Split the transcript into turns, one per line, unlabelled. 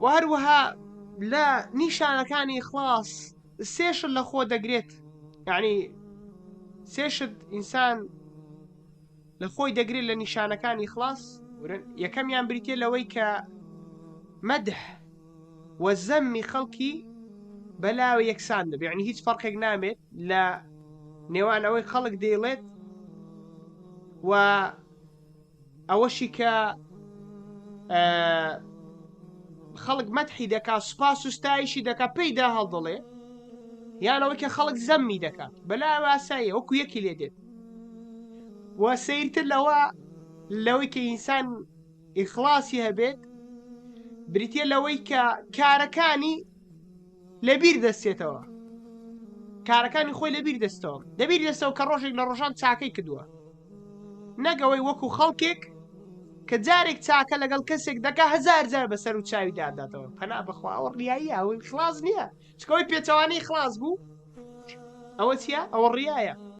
وە هەروەها لە نیشانەکانی ئیخڵاس سێ شت لە خۆ دەگرێت یعنی سێ شت ئینسان لە خۆی دەگرێت لە نیشانەکانی ئیخڵاس یەکەمیان بریتە لەوەی کە مەدح وە زەمی خەڵکی بەلاوە یەکسان دەبێت یعنی هیچ فەرقێک نامێت لە نێوان ئەوەی خەڵک دەیڵێت و ئەوەشی کە خەڵک مەتحی دەکا سوپاس و ستایشی دەکا پێیدا هەڵدەڵێ یان ئەوەی کە خەڵک زەممی دەکات بەلا ئاساییە وەکو یەکی لێ دێت و سەیرتر لەوە لەوەی کە ئینسان ئیخلاصی هەبێت بریتە لەوەی کە کارەکانی لەبیر دەستێتەوە کارەکانی خۆی لەبیر دەستەوە دەبیر دەستەوە کە ڕۆژێک لە ڕۆژان چاکەی کردووە نەک ئەوەی وەکو خەڵکێک کە جارێک چاکە لەگەڵ کەسێک دەکا هەزار جار بەسەر و چاوی داداتەوە پەنا بەخوا ئەوە ڕیاییە ئەوە ئیخلاص نییە چکەوەی پێچەوانەی ئیخلاص بوو ئەوە چییە ئەوە ڕیایە.